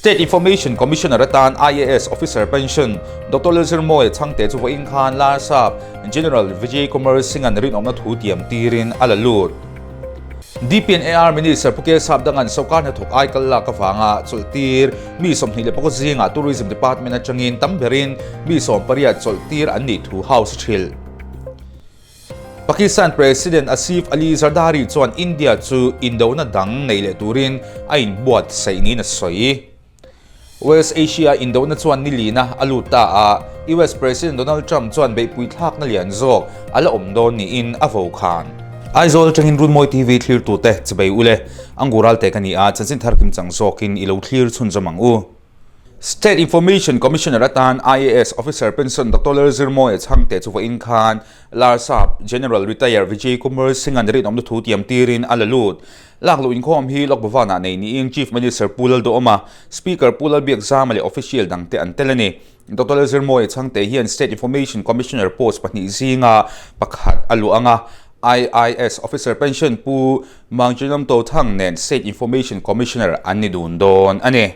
State Information Commissioner atan IAS Officer Pension Doctor Lalzirmawia Chhangte chu vawiin khan Larsap General Vijay Kumar Singh-a'n rinawmna thu tiam tirin a la lut. DPNAR Minister Pu K Sapdanga'n sawrkar hnathawk ai kal lak avanga chawlhtir mi 21 zingah Tourism Department atangin tam berin mi 18 chawlhtir an nih thu House a hrilh. Pakistan President Asif Ali Zardari chuan India chu indona dang nei leh turin a inbuatsaih niin a sawi. West Asia indona chuan nilina a lut ta a, US President Donald Trump chuan beihpui thlakna lian zawk a la awm dawn niin a vokhan. Aizawl atangin Runmawi TV thlirtute chibei ule, Angural te ka ni a, chanchin thar kimchang zawkin i lo thlir chhunzawm ang u. State Information Commissioner atan IAS Officer Pension Doctor Lalzirmawia Chhangte chu vawiin khan Larsap General Retire Vijay Kumar Singh-a'n rinawmna thu tiam tirin a la lut. Lakluh inkhawm hi Lok Bhavan-ah nei niin Chief Minister Pu Lalduhawma, Speaker Pu Lalbiakzama leh official dangte an tel a ni. Doctor Lalzirmawia Chhangte hian State Information Commissioner post pahnih zinga pakhat a luah ang a, IIS Officer Pension Pu Mangchinam Tothang nen State Information Commissioner an ni dun dawn a ni.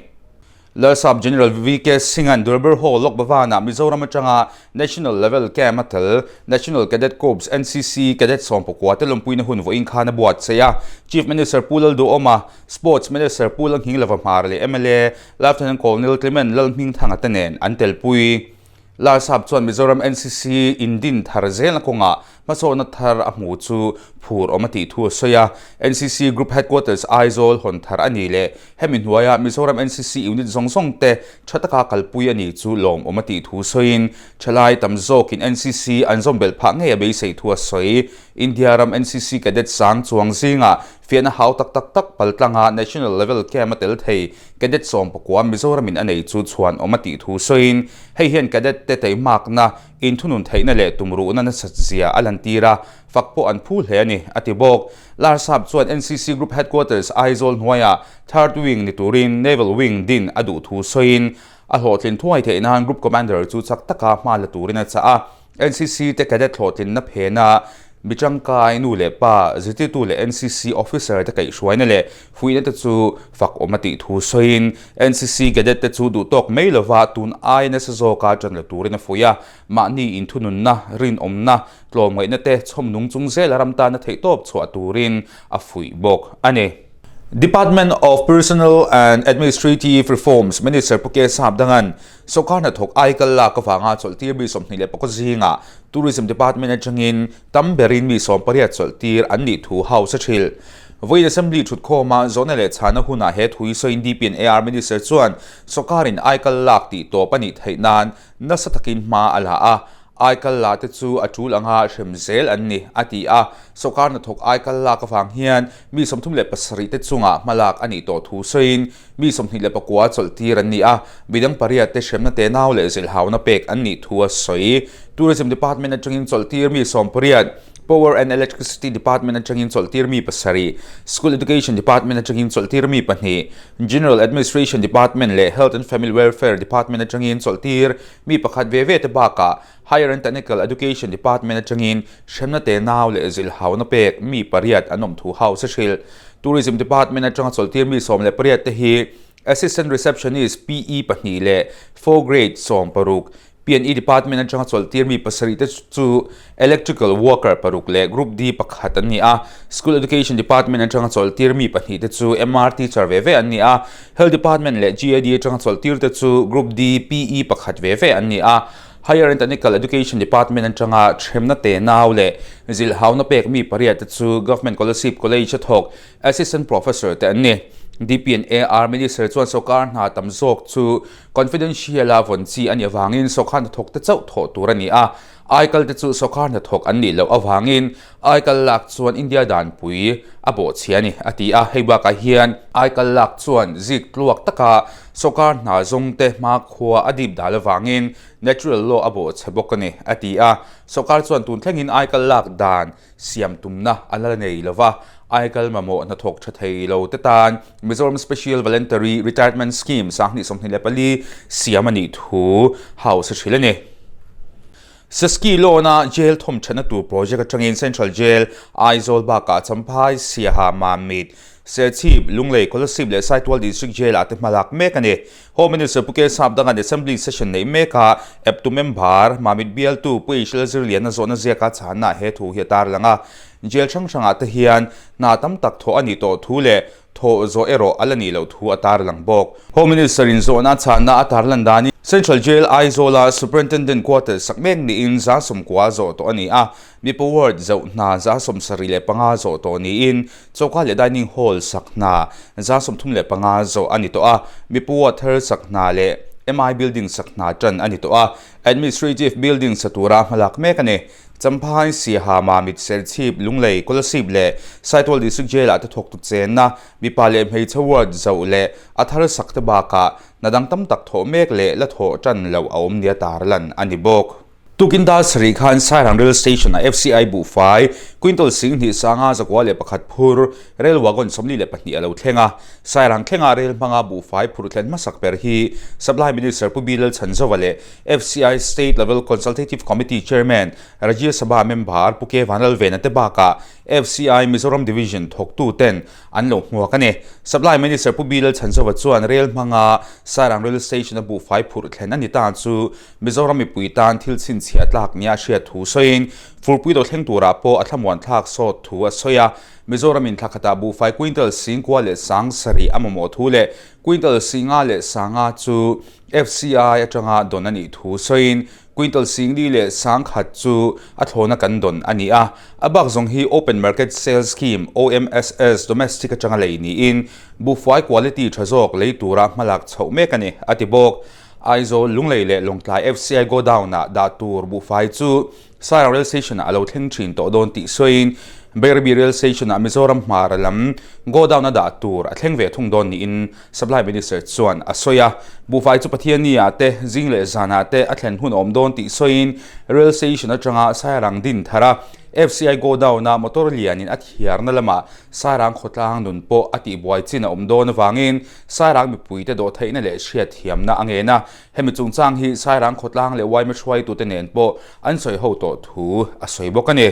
Larsap General VK Singh-a'n Durbar Hall Lok Bhavan-ah Mizoram atanga National Level Camp a tel National Cadet Corps, NCC, Cadet 14 te lawmpuina hun vawiin khan a buatsaih a. Chief Minister Pu Lalduhawma, Sports Minister Pu Lalnghinglova Hmar leh mla Lieutenant Colonel Clement Lalhmingthanga te nen an telpui. Larsap chuan Mizoram NCC indin thar zelna kawngah hmasawnna thar a hmu chu phur awm a tih thu a sawi a. NCC Group Headquarters Aizawl hawn thar a ni leh hemi hnuaia Mizoram NCC unit zawng zawng te tha taka kalpui a ni chu lawmawm a tih thu sawiin thalai tam zawkin NCC an zawm belh phah ngei a beisei thu a sawi. India ram NCC Cadet sang chuang zingah fiahna hau tak tak tak paltlanga National Level Camp a tel thei Cadet 19 Mizoramin a nei chu chhuan awm a tih thu sawiin hei hian cadet te teimakna, inthunun theihna leh tumruhna nasat zia a lantir a, fak pawh an phu hle a ni, a ti bawk. Larsap chuan NCC Group Headquarters Aizawl hnuaiah Third Wing ni turin Naval Wing din a duh thu sawiin a hlawhtlin thuai theih nan Group Commander chu chak taka hma la turin a chah a. NCC te cadet hlawhtlinna phena mi tangkai nu leh pa, zirtirtu leh NCC officer te kaihhruaina leh fuihna te chu fak awm a tih thu sawiin NCC cadet te chu duhtawk mai lova tun aia nasa zawka tan la turin a fuih a, mahni inthununna, rinawmna, tlawmngaihna te chhawmnung chung zela ram tana theihtawp chhuah turin a fuih bawk a ni. Department of Personnel and Administrative Reforms Minister Pu K Sapdanga'n Sawrkar hnathawk aikal lak avanga chawlhtir mi 21 zingah Tourism Department atangin tam berin mi 18 chawlhtir an nih thu House a hrilh. Vawiin Assembly thutkhawma zawhna leh chhana hunah he thu hi sawiin DPNAR Minister chuan sawrkarin aikal lak tih tawp a nih theih nan nasa takin hma a la a, aikal la te chu a tul anga hrem zel an ni, a ti a. Sawrkar hnathawk aikal lak avang hian mi 37 te chungah hmalak a nih tawh thu sawiin Mi 29 chawlhtir an ni a, midang pariat te hremna te nau leh zilhauna pek an nih thu a sawi. Tourism Department atangin chawlhtir mi 18, Power and Electricity Department atangin chawlhtir mi pasarih, School Education Department atangin chawlhtir mi pahnih, General Administration Department leh Health and Family Welfare Department atangin chawlhtir mi pakhat ve ve te bakah Higher and Technical Education Department atangin hremna te nau leh zilhauna pek mi pariat an awm thu House a hrilh. Tourism Department atanga chawlhtir mi 18 te hi Assistant Receptionist PE pahnih leh 4 Grade 16, P&E Department atanga chawlhtir mi pasarih te chu Electrical Worker paruk leh Group D pakhat an ni a, School Education Department atanga chawlhtir mi pahnih te chu MR Teacher ve ve an ni a, Health Department leh GAD atanga chawlhtir te chu Group D PE pakhat ve ve an ni a. Higher and Technical Education Department atanga hremna te nau leh zilhauna pek mi pariat te chu Government Kolasib College a thawk Assistant Professor te an ni. DP and AR Minister chuan sawrkar hna tam zawk chu confidential a vawn chi a nih avangin sawrkar hnathawk te chauh thawh tur a ni a, aikal te chu sawrkar hnathawk an nih loh avangin aikal lak chuan India danpui a bawhchhia a ni, a ti a. Hei bakah hian aikal lak chuan zik tluak taka sawrkar hna zawng te hmakhua a dip dal avangin natural law a bawhchhe bawk a ni, a ti a. Sawrkar chuan tun thlengin aikal lak dan siam tumna a la nei lo va, aikal mamawh hnathawk tha thei lo te tan Mizoram Special Voluntary Retirement Scheme 2024 siam a nih thu House a hrilh a ni. Saski Lawn-a Jail thawmthatna tur project atangin Central Jail, Aizawl bakah Champhai, Siaha, Mamit, Serchhip, Lunglei, Kolasib leh Saitual District Jail-ah te hmalak mek a ni. Home Minister Pu K Sapdanga'n Assembly Session neih mekah eptu member Mamit bialtu Pu Eishel Zirliana zawhna ziaka chhanna he thu hi a tarlang a. Jail hrang hrangah te hian hna tam tak thawh a nih tawh thu leh thawh zawh erawh a la nih loh thu a tarlang bawk. Home Minister-in zawhna chhanna a tarlan danin Central Jail Aizawl-a Superintendent Quarters sak mek niin 90% zawh tawh a ni a, mipa ward zoh hna 75% zawh tawh niin Choka leh dining hall sak hna 35% zawh a ni tawh a, mipa ward thar sak hna leh MI building sak hna tan a ni tawh a, administrative building sa tura hmalak mek a ni. Champhai, Siaha, Mamit, Serchhip, Lunglei, Kolasib leh Saitual District Jail ah te thawktu chenna mipa leh hmeichhe ward zoh leh a thar sak te bakah hna dang tam tak thawh mek leh la thawh tan loh a awm nia tarlan a ni bawk. Tukin dar sarih khan Sairang Rail Station-ah FCI buhfai quintal 10,000 sanga 101 phur rail wagon 42 a lo thleng a. Sairang thlenga rail hmanga buhfai phur thlen hmasak ber hi Supply Minister Pu Bilal Chhanzova leh FCI State Level Consultative Committee Chairman Rajya Sabha member Pu K Vanlalvena te bakah FCI Mizoram Division thawktu ten an lo hmuak a ni. Supply Minister Pu Bilal Chhanzova chuan rail hmanga Sairang Rail Station-a buhfai phurh thlen a ni ta chu Mizoram mipui tan thil chhinchhiah tlak nia a hriat thu sawiin, furpui do thleng turah pawh a thlamuan thlak sawt thu a sawi a. Mizoramin thla khatah buhfai quintal 90,000 leh 7,000 a mamawh thu leh quintal 5,000 leh 5,000 chu FCI atanga dawn a nih thu sawiin, quintal 4,000 leh 1,000 chu a thlawna kan dawn a ni a. A bak zawng hi Open Market Sales Scheme, OMSS, domestic atanga lei niin buhfai quality tha zawk lei tura hmalak chhoh mek a ni, a ti bawk. Aizawl, Lunglei leh Lawngtlai FCI Godown-ah dah tur buhfai chu Sairang Rail Station-ah a lo thleng thin tawh dawn tih sawiin Bairabi Rail Station-ah Mizoram hmar lam Godown-a dah tur a thleng ve thung dawn niin Supply Minister chuan a sawi a. Buhfai chu Pathianni-ah te, zing leh zanah te a thlen hun a awm dawn tih sawiin Rail Station atanga Sairang din thar a FCI Godown-a motor lianin a thiarna lamah Sairang khawtlang nun pawh a tihbuai chin a awm dawn avangin Sairang mipuite dawhtheihna leh hriatthiamna a ngen a, hemi chungchang hi Sairang khawtlang leh yma hruaitute nen pawh an sawi ho tawh thu a sawi bawk a ni.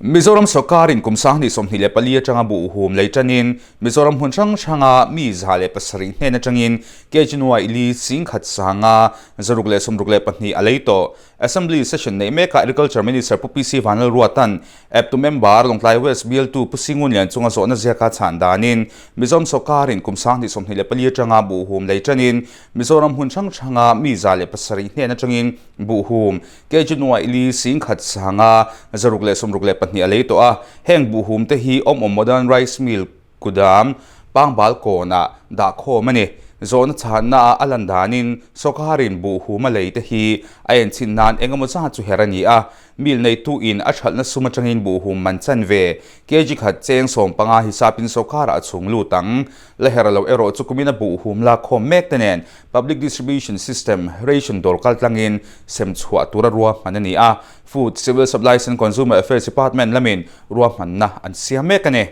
Mizoram sawrkarin kum 2024 atanga buhhum lei tanin Mizoram hmun hrang hranga mi 107 hnen atangin kg nuai li 10,000 sanga 662 a lei tawh. Assembly session neih mekah Agriculture Minister Pu PC Vanlalruatan Eptu member Lawngtlai West bialtu Pu Singun Lian chunga zawhna ziaka chhan danin Mizoram sawrkarin kum 2024 atanga buhhum lei tanin Mizoram hmun hrang hranga mi 107 hnen atangin buhhum kg nuai li 10,000 sanga 662 a lei tawh a. Heng buhhum te hi awm awm Modern Rice Mill kudam pangbal kawnah dah khawm a ni. Zawhna chhanna a lan danin sawrkarin buhhum a lei te hi a enchhin nan eng emaw zat chu her a ni a. Mill neituin a hralhna sum atangin buhhum man chan ve kg khat cheng 15 hisapin sawrkarah a chhung lut ang. La her lo erawh chu kumina buhhum lak khawm mek te nen Public Distribution System ration dawr kal tlangin sem chhuah tura ruahman a ni a. Food, Civil Supplies and Consumer Affairs Department lamin ruahmanna an siam mek a ni.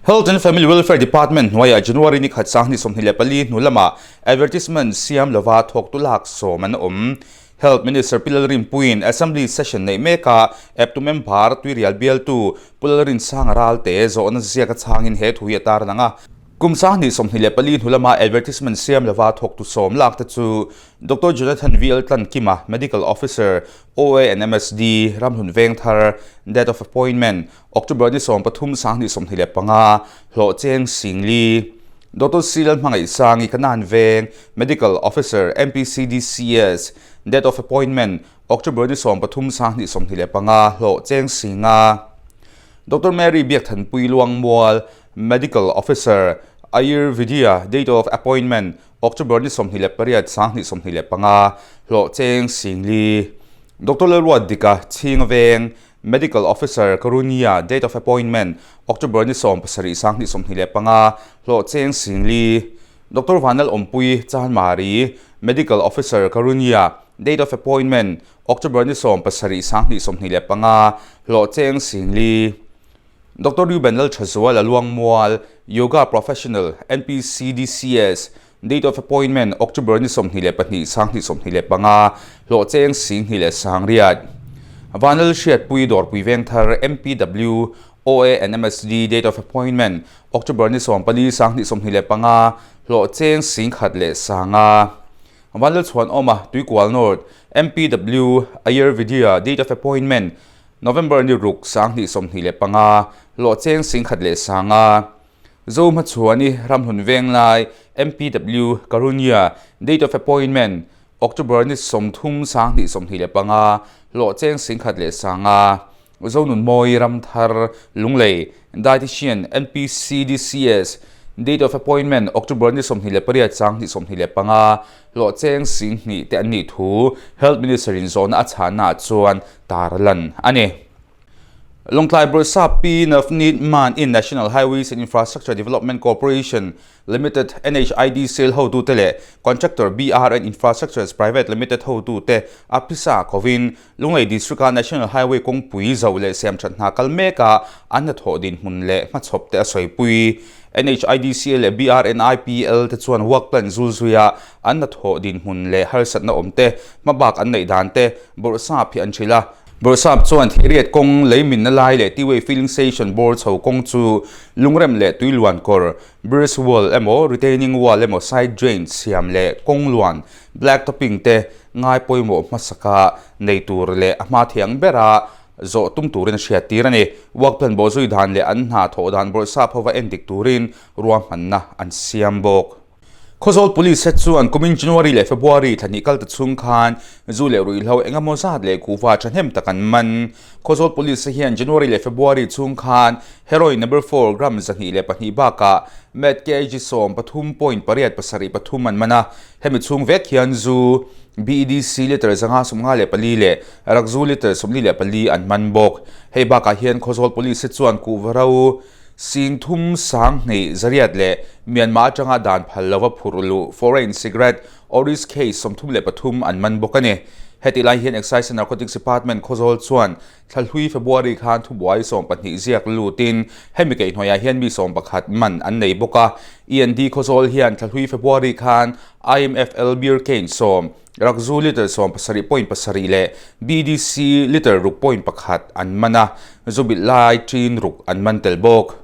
Health and Family Welfare Department hnuaiah January ni khat 2024 hnu lamah advertisement siam lova thawktu lak sawm an awm. Health Minister Pi Lalrinpuiin Assembly session neih mekah eptu member Tuirial bialtu Pu Lalrinsanga Ralte zawhna ziaka chhangin he thu hi a tarlang a. Kum 2024 hnu lama advertisement siam lova thawktu sawm lak te chu Doctor Jonathan VL Tlankima, Medical Officer, OA and MSD, Ramhlun Vengthar, Date of Appointment, October ni 13 2025, hlawh cheng 40,000, Doctor C Lalhmangaihsangi Kanan Veng, Medical Officer, MPCDCS, Date of Appointment, October ni 13 2025, hlawh cheng 5,000, Doctor Mary Biakthanpui Luangmual, Medical Officer, Ayurvidya, Date of Appointment, October ni 28 2025, hlawh cheng 4,000, Doctor Lalruat Dika Chhinga Veng, Medical Officer, Karunia, Date of Appointment, October ni 17 2025, hlawh cheng 4,000, Doctor Vanlal Awmpui Chanmari, Medical Officer, Karunia, Date of Appointment, October ni 17 2025, hlawh cheng 4,000, Doctor Reuben Lalthazuala Luangmual, Yoga Professional, NPCDCS, Date of Appointment, October ni 22 2025, hlawh cheng 4,800. Vanlal Hriatpui Dawrpui Vengthar, MPW, OA and MSD Date of Appointment, October ni 14 2025, hlawh cheng 10,500. Vanlalchhuanawma, Tuikual North, MPW, Ayurvidya Date of Appointment, November ni 6 2025, hlawh cheng 10,500. Zohmachhuani, Ramhlun Venglai, MPW, Karunya Date of Appointment, October ni 30 2025, hlawh cheng 10,500. Zonunmawi Ramthar Lunglei, Dietitian, NPCDCS, Date of Appointment, October ni 28 2025, hlawh cheng 2000 te an nih thu Health Minister in zawhna a chhannaah chuan tarlan a ni. Lawngtlai Bawrhsap Pi Navneet Mann in National Highways and Infrastructure Development Corporation Limited, NHIDCL, hotute leh Contractor BRN Infrastructures Private Limited hotute a phisa kovin Lunglei District-a National Highway kawngpui zoh leh siamthat hna kal mekah an hnathawh dinhmun leh hmachhawp te a sawipui. NHIDCL leh BRNIPL te chuan work plan zul zuia an hnathawh dinhmun leh harsatna awm te, hmabak an neih dan te Bawrhsap hi an hrilh a. Bawrhsap chuan Thihriat kawng lei minna lai leh Tiway Filling Station bawr chho kawng chu lungrem leh tuiluan kawr, bridge wall emaw retaining wall emaw side drain siam leh kawng luan, black topping te ngai pawimawh hmasaka nei tur leh a hma thiang bera zawh tum turin a hriat tir a ni. Work plan bawhzui dan leh an hna thawh dan bawrhsap hova en dik turin ruahmanna an siam bawk. Khawzawl Police te chuan kumin January leh February thla hnih kal ta chhung khan zu leh ruihhlo eng emaw zat leh kuhva thahnem tak an man. Khawzawl Police te hian January leh February chhung khan heroin number four gram 202 bakah meth kg 13.873 an man a. Hemi chhung vek hian zu BEDC litre 554 leh Rakzu litre 44 an man bawk. Hei bakah hian Khawzawl Police te chuan kuhva ro 30 2 zariat leh Myanmar atanga dan phal lova phurh luh foreign cigarette Oris case 33 an man bawk a ni. Hetih lai hian Excise and Narcotics Department Khawzawl chuan Thlahlui February khan thubuai 12 ziak lutin hemi kaihhnuaiah hian mi 11 man an nei bawk a. END Khawzawl hian Thlahlui February khan IMFL beer cane 10, Rakzu litre 17.7 leh BDC litre 6.1 an man a, zu bilh lai ṭin ruk an man tel bawk.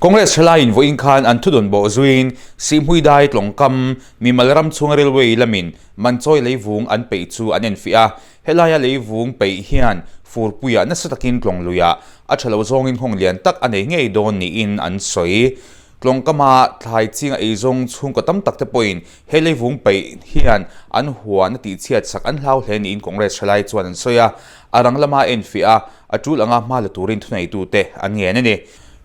Congress thalaiin vawiin khan an thudawn bawh zuiin Sihhmui dai tlawngkam mimal ram chhunga railway lamin Manchawi leivung an peih chu an enfiah a. Helaia leivung peih hian furpuiah nasa takin tlawng luiah a tha lo zawngin nghawng lian tak a nei ngei dawn niin an sawi. Tlawngkama thlai chinga eizawng chhungkaw tam tak te pawhin he leivung peih hian an huan a tihchhiat sak an hlau hle niin Congress thalai chuan an sawi a. A rang lama enfiah a, a tul anga hma la turin thuneitute an ngen a ni.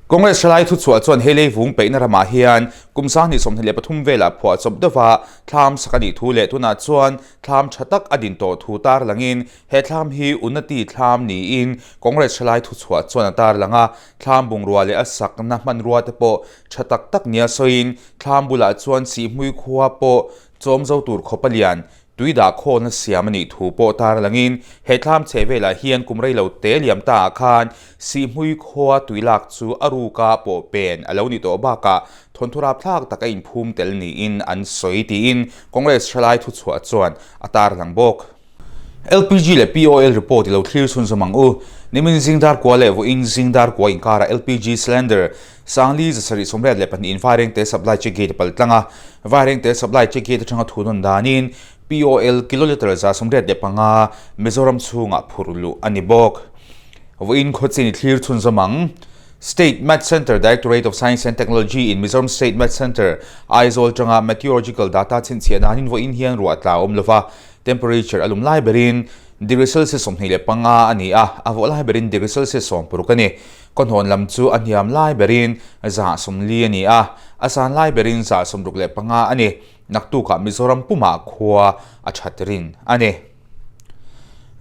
Congress thalai thuchhuah chuan he leivung peihna ramah hian kum 2023 velah phuahchawp deuha thlam sak a nih thu leh tunah chuan Thlam tha tak a din tawh thu tarlangin he thlam hi Unnati thlam niin Congress thalai thuchhuah chuan a tarlang a, thlam bungrua leh a sakna hmanrua te pawh tha tak tak nia sawiin thlam bulah chuan Sihhmui khua pawh chawm zo tur khawp a lian tui dah khawlna siam a nih thu pawh tarlangin he thlam chheh velah hian kum rei lo te liam ta ah khan Sihhmui khua tui lak chu a ruka pawh pen a lo ni tawh bakah Thawnthu rapthlak tak a inphum tel niin an sawi tiin Congress thalai thuchhuah chuan a tarlang bawk. LPG leh POL report i lo thlir chhunzawm ang u. Nimin zing dar kua leh vawiin zing dar kua inkarah LPG cylinder Sangli 782 in Vairengte supply check gate a pal tlang a. Vairengte supply check gate atanga thu nawn danin POL kilolitre 185 Mizoram chhungah phurh luh a ni bawk. Vawiin khawchin i thlir chhunzawm ang. State Met Centre Directorate of Science and Technology in Mizoram State Met Centre, Aizawl tanga meteorological data chhinchhiah danin vawiin hian ruah tla a awm lova, temperature a lum lai berin degree Celsius 25 a ni a, a vawh lai berin degree Celsius 60 a ni. Kawhnawn lam chu a hniam lai berin 140 a ni a, a san lai berin 165 a ni. Naktukah Mizoram pumah khua a that rin a ni.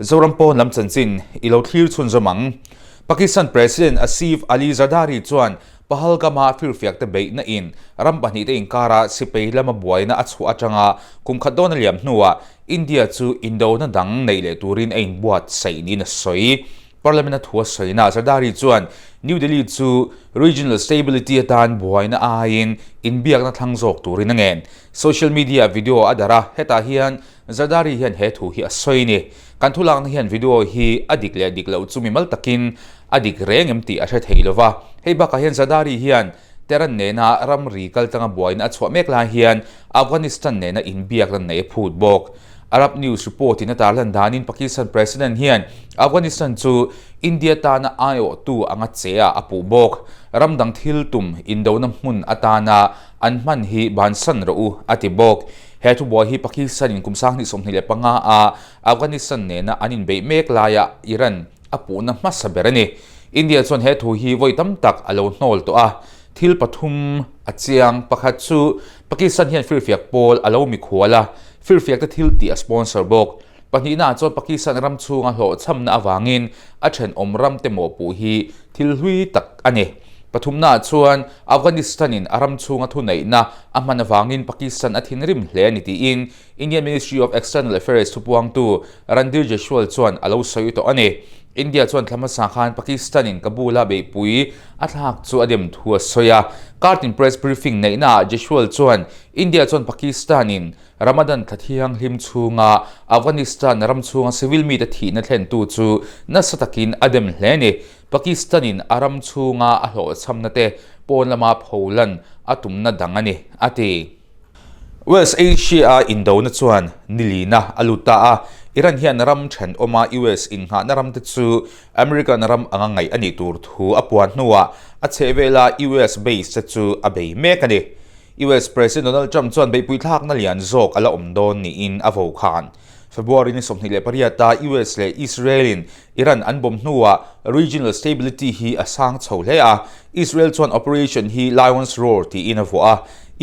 Zoram pawn lam chanchin i lo thlir chhunzawm ang. Pakistan President Asif Ali Zardari chuan Pahalgam-a firfiak te beihna in ram pahnih te inkara sipai lama buaina a chhuah atanga kum khat dawn a liam hnuah India chu indona dang neih leh turin a inbuatsaih niin a sawi. Parliament-a thu a sawina Zardari chuan New Delhi chu regional stability atan buaina aiin inbiakna thlang zawk turin a ngen. Social media video a darh a, hetah hian Zardari hian he thu hi a sawi ni. Kan thulakna hian video hi a dik leh dik loh chu mimal takin a dik reng em tih a hre thei lo va. Hei bakah hian Zardari hian Tehran nena ramri kaltlanga buaina a chhuah mek lai hian Afghanistan nena inbiakna nei a phut bawk. Arab News report in a tarlan danin Pakistan President hian Afghanistan chu India tana aiawhtu anga che ah a puh bawk. Ram dang thil tum indona hmun atana an hman hi bansan rawh u, a ti bawk. He thubuai hi Pakistan in kum 2025 a Afghanistan nena an inbeih mek laia Iran a puhna hmasa ber a ni. India chuan he thu hi vawi tam tak a lo hnawl tawh a, thil pathum a chiang. Pakhat chu Pakistan hian firfiak pawl a lo mikhual a, firfiak te thil tih a sponsor bawk. Pahnihnaah chuan Pakistan ram chhunga hlawhchhamna avangin a thenawm ram te mawhpuh hi thil hlui tak a ni. Pathumnaah chuan Afghanistan-in a ram chhunga thuneihna a hman avangin Pakistan a thinrim hle a ni tiin Indian Ministry of External Affairs thupuangtu Randhir Jaiswal chuan a lo sawi tawh a ni. India chuan thla hmasa khan Pakistan-in Kabul-a beihpui a thlak chu a dem thu a sawi a. Kartin press briefing neihnaah Jaiswal chuan India chuan Pakistan-in Ramadan thla thianghlim chhunga Afghanistan ram chhunga civil mite thihna thlentu chu nasa takin a dem hle a ni. Pakistan-in a ram chhunga a hlawhchhamna te pawn lama pholan a tumna dang a ni, a ti. West Asia-a indona chuan nilina a lut ta a, Iran hian ram thenawma US innghahna ramte chu American ram anga ngaih a nih tur thu a puan hnuah a chhehvela US base te chu a bei mek a ni. US President Donald Trump chuan beihpui thlakna lian zawk a la awm dawn niin a vo khan. February ni 28 a US leh Israel-in Iran an bawm hnuah regional stability hi a sang chho hle a, Israel chuan operation hi Lion's Roar tiin a vuah a,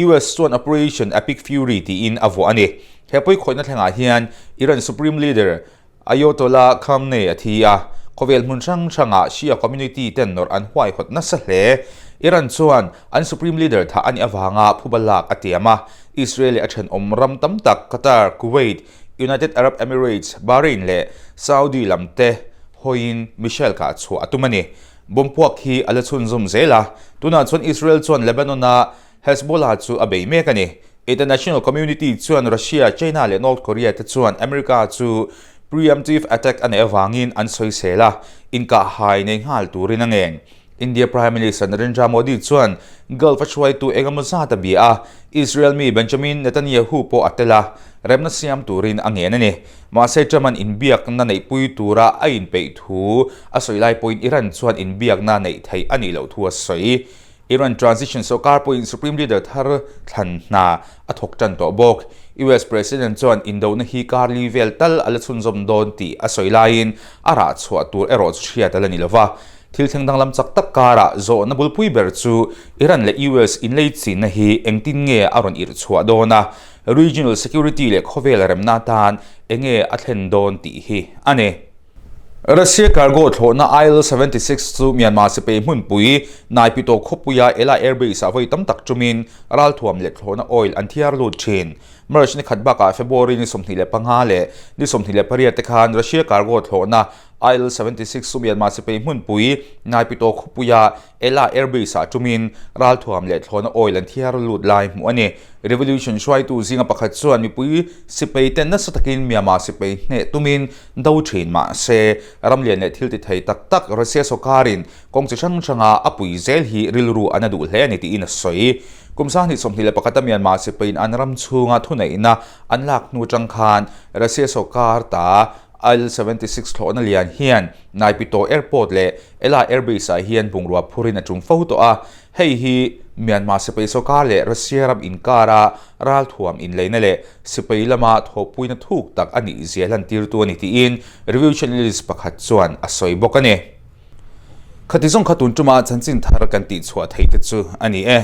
US chuan Operation Epic Fury tiin a vuah a ni. He pawikhawihna thlengah hian Iran Supreme Leader Ayatollah Khamenei a thi a, khawvel hmun hrang hrangah Shia community ten nawrh an huaihawt nasa hle. Iran chuan an Supreme Leader thah a nih avanga phuba lak a tiam a, Israel leh a thenawm ram tam tak Qatar, Kuwait, United Arab Emirates, Bahrain leh Saudi lam te hawiin missile kah chhuah a tum a ni. Bomb puak hi a la chhunzawm zel a, tunah chuan Israel chuan Lebanon-a Hezbollah chu a bei mek a ni. International community chuan Russia, China leh North Korea te chuan America chu preemptive attack a neih avangin an sawisel a, inkahhai nei nghal turin a ngeng. India Prime Minister Narendra Modi chuan Gulf a hruaitu engemaw zat a bia a, Israel mi Benjamin Netanyahu pawh a tel a, remna siam turin a ngen a ni. Mahse Trump-a'n inbiakna neihpui tura a inpeih thu a sawi lai pawhin Iran chuan inbiakna neih theih a nih loh thu a sawi. Iran transition sawrkar pawhin Supreme Leader thar thlan hna a thawk tan tawh bawk. US President chuan indona hi kar li vel tal a la chhunzawm dawn tih a sawi laiin a rah chhuah tur erawh chu hriat a la ni lo va. Thil thleng danglam chak tak karah zawhna bulpui ber chu Iran leh US inleichinna hi engtin nge a rawn irh chhuah dawn a, regional security leh khawvel remna atan enge a thlen dawn tih hi a ni. Russia cargo thlawhna IL-76 chu Myanmar sipai hmunpui Naypyidaw khawpuia Ela Air Base-ah vawi tam tak tumin ralthuam leh thlawhna oil an thiar lut thin. March ni khat bakah February ni 25 leh ni 28 te khan Russia cargo thlawhna IL-76 chu Myanmar sipai hmunpui Naypyidaw khawpuia Ela Air Base-ah tumin ralthuam leh thlawhna oil an thiar lut lai hmuh a ni. Revolution hruaitu zinga pakhat chuan mipui sipai te nasa takin Myanmar sipai hneh tumin do thin mah se, ramlian leh thil ti thei tak tak Russia sawrkarin kawng chi hrang hranga a pui zel hi rilru a na duh hle a ni tiin a sawi. Kum 2021 a Myanmar sipaiin an ram chhunga thuneihna an lak hnu atang khan Russia sawrkar ta IL-76 thlawhna lian hian Naypyidaw Airport leh Ela Air Base-ah hian bungrua phurin a tum fo tawh a. Hei hi Myanmar sipai sawrkar leh Russia ram inkara ralthuam inleina leh sipai lama thawhpuina thuk tak a nih zia lantirtu a ni tiin revolutionalist pakhat chuan a sawi bawk a ni. Khati zawng kha tun tuma chanchin thar kan tihchhuah theih te chu a ni e.